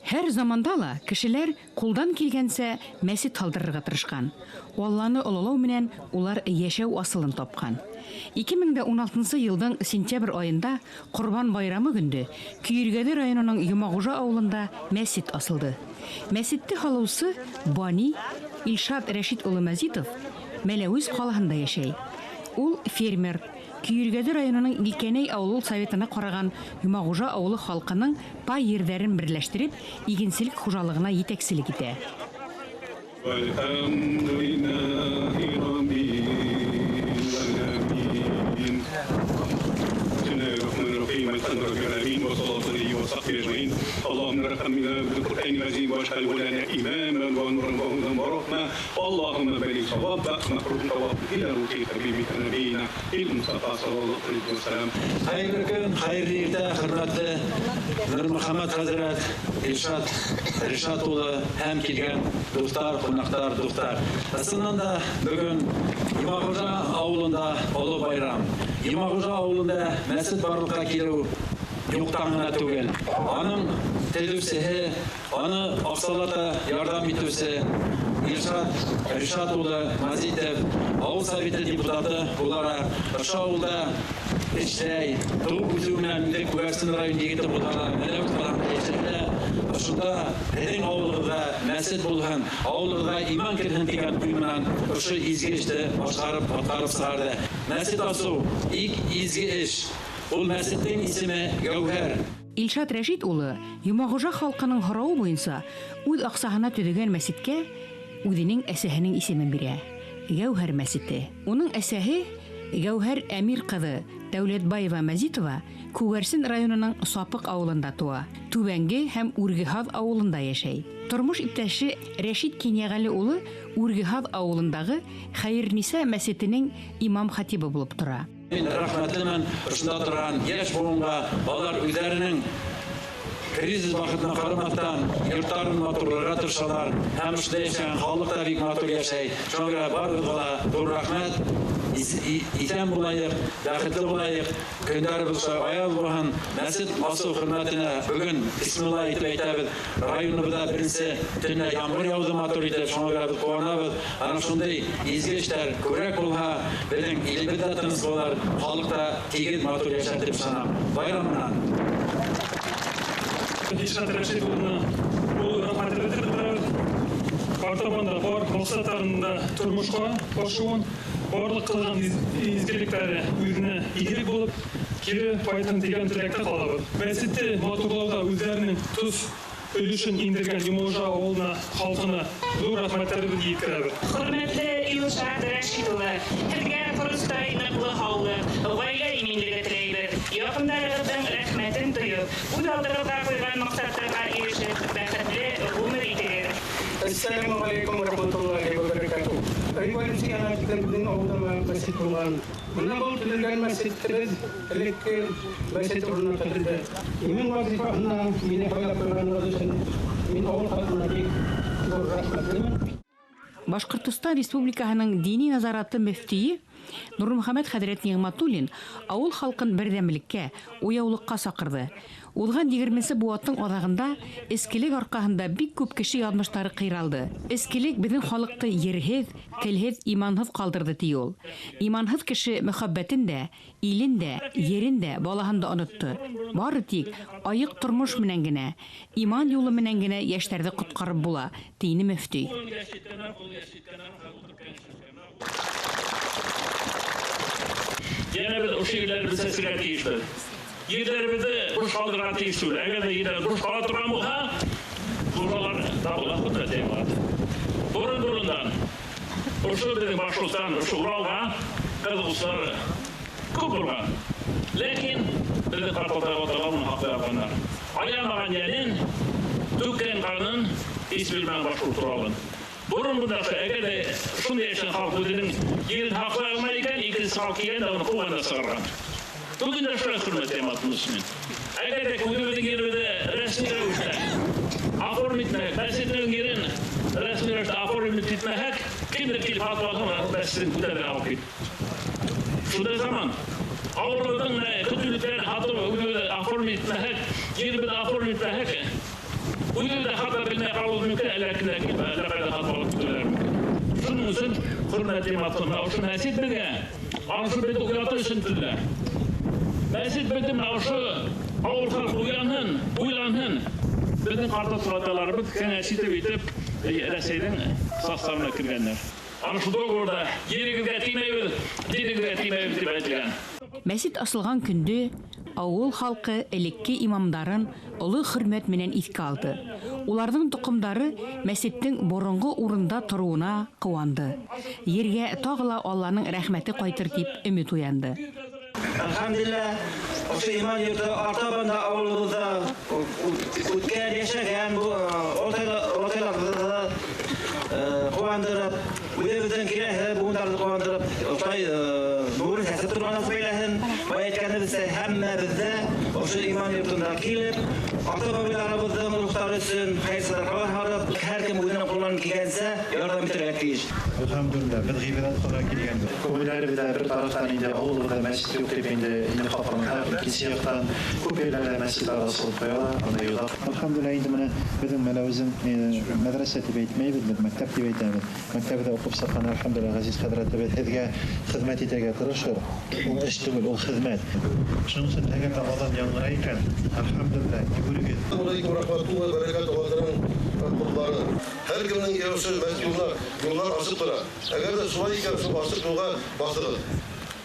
Һәр заманда ла кешеләр кулдан килгәнсә мәсет һалдырырға тырышҡан. Алланы ололау менән улар йәшәү асылын тапҡан. 2016 йылдың сентябрь айында Ҡорбан байрамы көндө Көйөргәҙе районының Йомағужа ауылында мәсет асылды. Мәсетте һалыусы бани Илшат Рәшит улы Мәзитов Мәләүез ҡалаһында йәшәй. Ул фермер, Көйөргәҙе районының Илкәнәй ауыл советына ҡараған Йомағужа ауылы халҡының пай ерҙәрен берләштереп, игенселек хужалығына етәкселек итә. Хәйерле көн, хәйерле иртә, хөрмәтле Нурмөхәммәт хәҙрәт, Илшат Ришат улы һәм килгән дуҫтар, ҡунаҡтар, дуҫтар. Ысыннан да бөгөн Йомағужа ауылында оло байрам. Йомағужа ауылында мәсет барлыҡҡа килеү юҡтан ғына түгел. Аның төҙөүсеһе, аны аҡсалата ярҙам итеүсе Илшат Ришат улы Мазитов, ауыл советы депутаты булараҡ ошо ауылда эшләй, тыуып үҫеү менән үҙе Күгәрсен район егете булараҡ Мәләүез ҡалаһында йәшәй ҙә, ошонда һеҙҙең ауылығыҙҙа мәсет булһын, ауылығыҙға иман керһен тигән уй менән ошо изге эште башҡарып, атҡарып сығарҙы. Мәсет асыу бик изге эш. Ул мәсеттең исеме Гәүһәр. Илшат Рәшит улы Йомағужа халҡының һорауы буйынса үҙ аҡсаһына төҙөгән мәсеткә үҙенең әсәһенең исемен бирә. Гәүһәр мәсете. Уның әсәһе Гәүһәр Әмир ҡыҙы Дәүләтбаева Мәзитова Күгәрсен районының Сапыҡ ауылында тыуа. Түбәнге һәм Үргеһаҙ ауылында йәшәй. Тормош иптәше Рәшит Кинйәғәле улы Үргеһаҙ ауылындағы Хәйерниса мәсетенең имам хатибы булып тора. Мин рәхмәтлемен ошонда торған йәш быуынға, алар үҙҙәренең кризис ваҡытына ҡарамаҫтан йорттарын матурларға тырышалар һәм ошонда йәшәгән халыҡ та бик матур йәшәй. Шуға күрә барығыҙға ла ҙур рәхмәт. Иҫән булайыҡ, бәхетле булайыҡ, көндәребеҙ шулай аяҙ булһын. Мәсет асыу хөрмәтенә бөгөн бисмилла итеп әйтәбеҙ. Районыбыҙҙа беренсе төнлә ямғыр яуҙы матур итеп, шуға күрә беҙ ҡыуанабыҙ. Ана шундай изге эштәр күберәк булһа, беҙҙең илебеҙ ҙә тыныс булыр, халыҡ та тигеҙ матур йәшәр тип ышанам. Байрам менән! Илшат Рәшит улына ул рәхмәт белдереп, артабан да бар маҡсаттарында тормошҡа ашыуын, барлыҡ ҡылған изгелектәре үҙенә игелек булып кире ҡайтһын тигән теләктә ҡалабыҙ. Мәсетте матурлауҙа үҙҙәренең тоҙ өлөшөн индергән Йомағужа ауылына, халҡына ҙур рәхмәттәребеҙҙе еткерәбеҙ. Хөрмәтле Илшат Рәшит улы, һеҙгә ҡоростай ныҡлы һаулыҡ, ғаилә именлеге теләйбеҙ. Яҡындарығыҙҙың рәхмәтен тойоп, үҙ алдығыҙға ҡуйған маҡсаттарға ирешеп, бәхетле ғүмер итегеҙ. Ассаламу алейкум ва рахматуллахи ва баракатух. Революцияға тиклем беҙҙең ауылда ла мәсет булған. Бына был төҙөлгән мәсеттебеҙ элекке мәсет урынына төҙөлдө. Имам вазифаһына мине һайлап ҡуйғанығыҙ өсөн мин ауыл халҡына бик ҙур рәхмәтлемен. Башҡортостан Республикаһының дини назараты мөфтийе Нурмөхәммәт хәҙрәт Ниғмәтуллин ауыл халҡын берҙәмлеккә, уяулыҡҡа саҡырҙы. Уҙған егерменсе быуаттың аҙағында эскелек арҡаһында бик күп кеше яҙмыштары ҡыйралды. Эскелек беҙҙең халыҡты ерһеҙ, телһеҙ, иманһыҙ ҡалдырҙы, ти ул. Иманһыҙ кеше мөхәббәтен дә, илен дә, ерен дә, балаһын да онотто. Бары тик айыҡ тормош менән генә, иман юлы менән генә йәштәрҙе ҡотҡарып була, тине мөфтөй. Йәнә беҙ ошо ерҙәребеҙҙе сәсергә тейешбеҙ. Ерҙәребеҙҙе буш ҡалдырырға тейеш түгел. Әгәр ҙә ерҙәр буш ҡала торған булһа, буралар табыла, хөрмәтле йәмәғәт. Борон-борондан ошо беҙҙең Башҡортостан, ошо Уралға ҡыҙығыусылар күп булған. Ләкин беҙҙең ҡарталар аталар уны һаҡлай алғандар. Аямаған йәнен, түккән ҡанын һис белмәгән башҡорт Уралын. Борон бында әгәр ҙә шундай йәшәгән халыҡ үҙенең ерен һаҡлай алмай икән, икенсе халыҡ килгән дә уны ҡыуған да сығарған. Бөгөн дә шулай, хөрмәтле йәмәғәт мөслимин. Әгәр ҙә үҙебеҙҙең еребеҙҙе рәсми рәүештә оформить итмәһәк, мәсеттең ерен рәсми рәүештә оформить итмәһәк, кемдер килеп һатып алһын, мәсеттең күтәреп алып кит. Шундай заман. Ауылдың көтөүлектәрен һатып үҙебеҙҙе оформить итмәһәк, еребеҙҙе оформить итмәһәк, Үҙе дә хата белмәй ҡалыуы мөмкин, әллә кемдәр килеп, әллә ҡайҙа хата алып китеүҙәре мөмкин. Шуның өсөн хөрмәтле йәмәғәт, ошо мәсет беҙгә, ошо беҙҙе уятыр өсөн төҙөлә. Мәсет беҙҙе менә ошо ауыл халҡы уянһын, уйланһын. Беҙҙең ҡартаталарыбыҙ кәңәш итеп итеп Рәсәйҙең составына кергәндәр. Ана шул договорҙа ерегеҙгә теймәйбеҙ, динегеҙгә теймәйбеҙ тип әйтелгән. Мәсет асылған көндө ауыл халҡы элекке имамдарын оло хөрмәт менән иҫкә алды. Уларҙың тоҡомдары мәсеттең боронғо урында тороуына ҡыуанды. Ергә тағы ла Алланың рәхмәте ҡайтыр тип өмөт уянды. Әлхәмдүлилләһ, ошо иман йорто артабан да ауылыбыҙҙа үткән, йәшәгән бу олатайларыбыҙҙы ҡыуандырып, үҙебеҙҙең киләһе быуындарҙы ҡыуандырып, ошолай нурын сәсеп торған әйләһен. Бай әйткәнебеҙсә, һәммәбеҙ ҙә ошо иман йортона килеп, ата-бабаларыбыҙҙың рухтары өсөн хәйер-садаҡалар һалып, һәр кем үҙенең ҡулынан килгәнсә ярҙам итергә тейеш. Әлхәмдүлилләһ, беҙ ғибәҙәт ҡылырға килгәнбеҙ. Күңелдәребеҙҙә бер тарафтан инде ауылыбыҙҙа мәсет юҡ тип инде хафаланһаҡ, икенсе яҡтан күп ерҙәрҙә мәсеттәр асылып ҡуялар, анда юлдар. Әлхәмдүлилләһ, инде менә беҙҙең Мәләүезнең мәҙрәсә тип әйтмәйбеҙ, беҙ мәктәп тип әйтәбеҙ. Мәктәбҙә уҡып сыҡҡан, әлхәмдүлилләһ, ғәзиз хәҙрәтебеҙ һеҙгә хеҙмәт итергә тырышыр. Ул эш түгел, ул хеҙмәт. Шуның өсөн әгәр ҙә аҙан яңғырай икән, әлхәмдүлилләһ, йүгерегеҙ. Алейкум рәхмәтуллаһи ва бәрәкәтүһ, ҡотлары. Һәр кемдең ошо юллар асыҡ тора. Әгәр ҙә шулай икән, шул асыҡ юлға баҫығыҙ.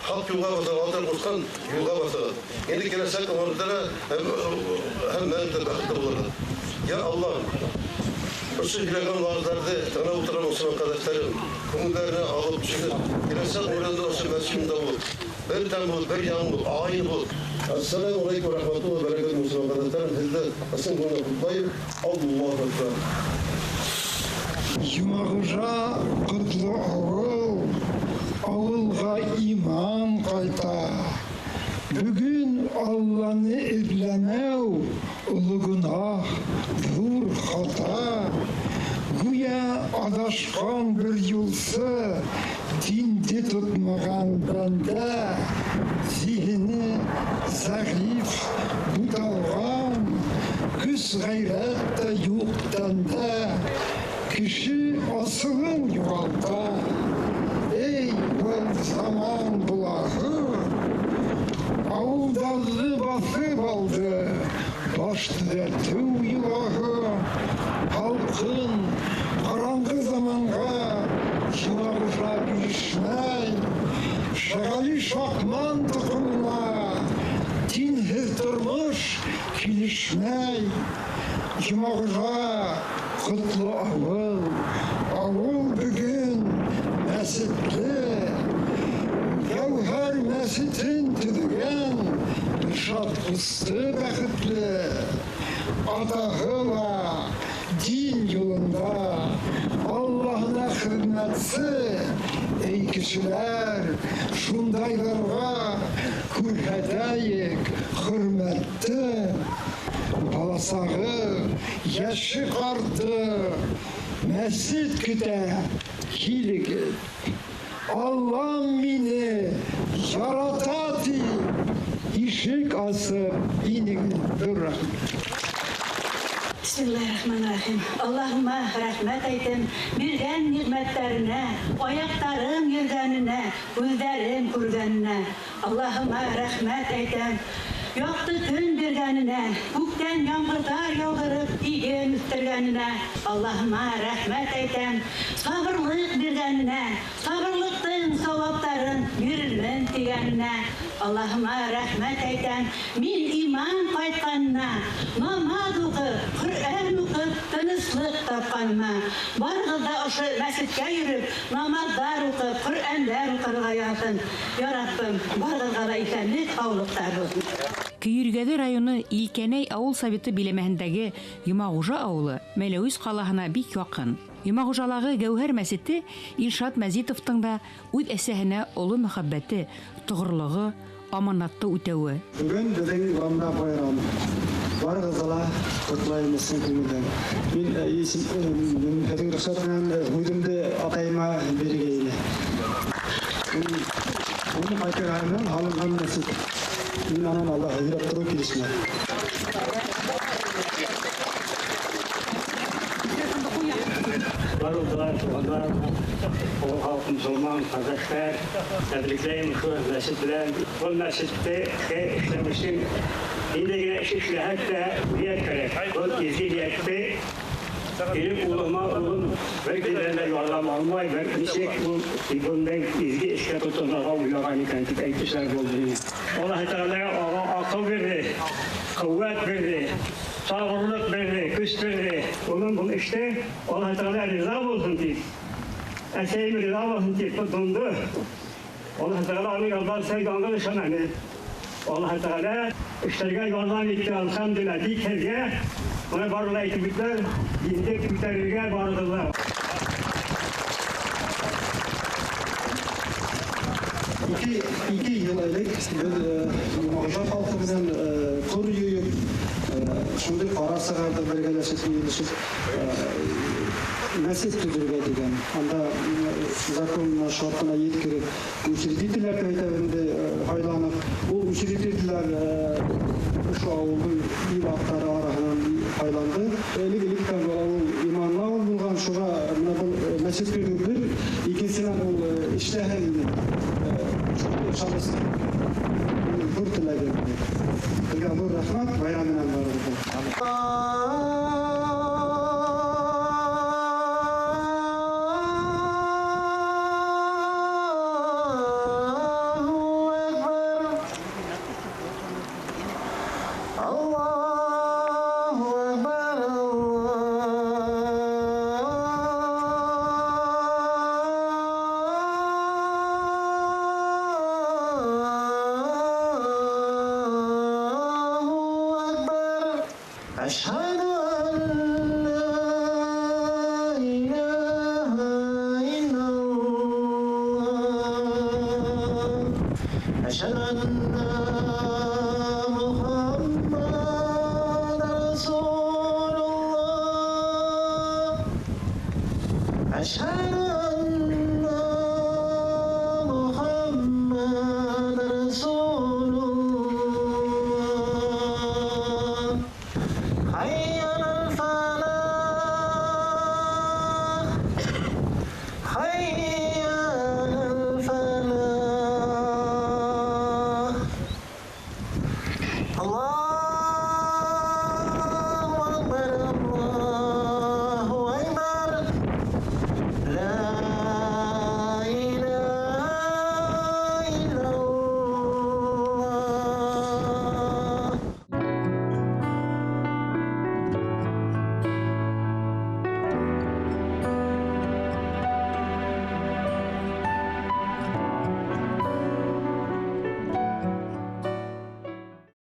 Хаҡ юлға баҫығыҙ, Аллаһ ҡушҡан юлға баҫығыҙ. Инде киләсәк ғүмерҙә һәммәһе дә бәхетле булырһығыҙ. Я Аллаһ, ошо һөйләгән вағыҙҙарҙы тыңлап ултырған мосолман ҡәрҙәштәрем күңелдәренә алып төшөнөп, киләсәк ғүмерендә ошо мәсжидендә булып, бер тән булып, бер ян булып, ағайын булып. Ассаламу алейкум ва рахматуллаһи ва бәрәкәтүһ, мосолман ҡәрҙәштәрем, һеҙҙе ысын күңелдән ҡотлайым. Аллаһу акбар. Йомағужа ҡотло ауыл, ауылға иман ҡайта. Бөгөн Алланы эҙләмәү оло гонаһ, ҙур хата. Гүйә аҙашҡан бер юлсы, динде тотмаған бәндә, зиһене зәғиф, буталған, көс ғәйрәт тә юҡ тәндә, кеше асылын юғалта. Эй, был заман булағы, ауылдарҙы баҫып алды, баш төҙәтеү йолаһы, һалҡын, ҡараңғы заманға Йомағужа бирешмәй, Шәғәли Шаҡман тоҡомона динһеҙ тормош килешмәй. Йомағужа ҡотло ауыл, ауыл бөгөн мәсетле, Гәүһәр мәсетен төҙөгән Ришат ҡусты бәхетле, атаһы ла дин юлында, Аллаһына хеҙмәтсе. Эй кешеләр, шундайҙарға күрһәтәйек хөрмәтте. Баласағы, йәше ҡарты, мәсет көтә, килегеҙ. Аллам мине ярата тип, ишек асып инегеҙ. Ҙур рәхмәт. Бисмиллахиррахманиррахим. Аллаһыма рәхмәт әйтәм, биргән ниғмәттәренә, аяҡтарым йөргәненә, күҙҙәрем күргәненә. Аллаһыма рәхмәт әйтәм, яҡты көн биргәненә, күктән ямғырҙар яуҙырып иген үҫтергәненә. Аллаһыма рәхмәт әйтәм, сабырлыҡ биргәненә, сабырлыҡтың сауаптарын бирермен тигәненә. Аллаһыма рәхмәт әйтәм, мин иман ҡайтҡанына, намаҙ уҡып, Ҡөрьән уҡып, тыныслыҡ тапҡаныма. Барығыҙ ҙа ошо мәсеткә йөрөп, намаҙҙар уҡып, Ҡөрьәндәр уҡырға яҙһын. Я Раббым, барығыҙға ла иҫәнлек, һаулыҡтар булһын. Көйөргәҙе районы Илкәнәй ауыл советы биләмәһендәге Йомағужа ауылы Мәләүез ҡалаһына бик яҡын. Йомағужалағы Гәүһәр мәсете Илшат Мәзитовтың да үҙ әсәһенә оло мөхәббәте, тоғролоғо, аманатты үтәүе. Бөгөн беҙҙең урамда байрам. Барығыҙҙы ла ҡотлайым ысын күңелдән. Мин һеҙҙең рөхсәт менән һүҙемде атайыма бирергә ине. Уны ҡайтарғандан һалынған мәсет. Мин анан Аллаһ һөйләп тороу килешмәй. Барылдылар, туғандар, авыл халкы, мөселман, кардәшләр, тәбрикләйем шу мәсет белән. Был мәсеттә эшләү өчен инде генә эш эшләһәк тә ният кәрәк. Был изге ниятте Ирек улыма улым бер килгәндә ярдәм алмай, бер ничек ул бындай изге эшкә тотынырга уйлаган икән дип әйтүселәр булды. Аллаһ Тәгалә аңа акыл бирде, куәт бирде, сабырлык бирде, көч бирде. Улым был эштә Аллаһ Тәгалә риза булсын дип, әсәйем риза булсын дип тотынды. Аллаһ Тәгалә аны ярдәм итсә, ышанам. Аллаһ Тәгалә эшләргә ярдәм итте, әлхәмдүлилләһ. Тик һеҙгә бына барлыҡ әйтеп үттеләр, инде күтәрергә барығыҙ. Ике йыл элек беҙ Мағжан халҡы менән ҡор йыйып, шундай ҡарар сығарҙыҡ бергәләшеп, йыйылышып, мәсет төҙөргә тигән. Анда законына, шартына еткереп, учредителдәр тип әйтәбеҙ инде, һайланып, ул учредителдәр ошо ауылдың ир-аттары араһынан һайланды. Элек-электән был ауыл иманлы ауыл булған, шуға бына был мәсет төҙөү бер, икенсенән ул эшләһен ине. Шундай ышаныс ҙур теләгем. Һеҙгә ҙур рәхмәт, байрам менән барығыҙҙы. أشهد أن لا إله إلا الله أشهد أن محمد رسول الله أشهد أن محمد رسول الله حي على الفلاح حي على الفلاح الله.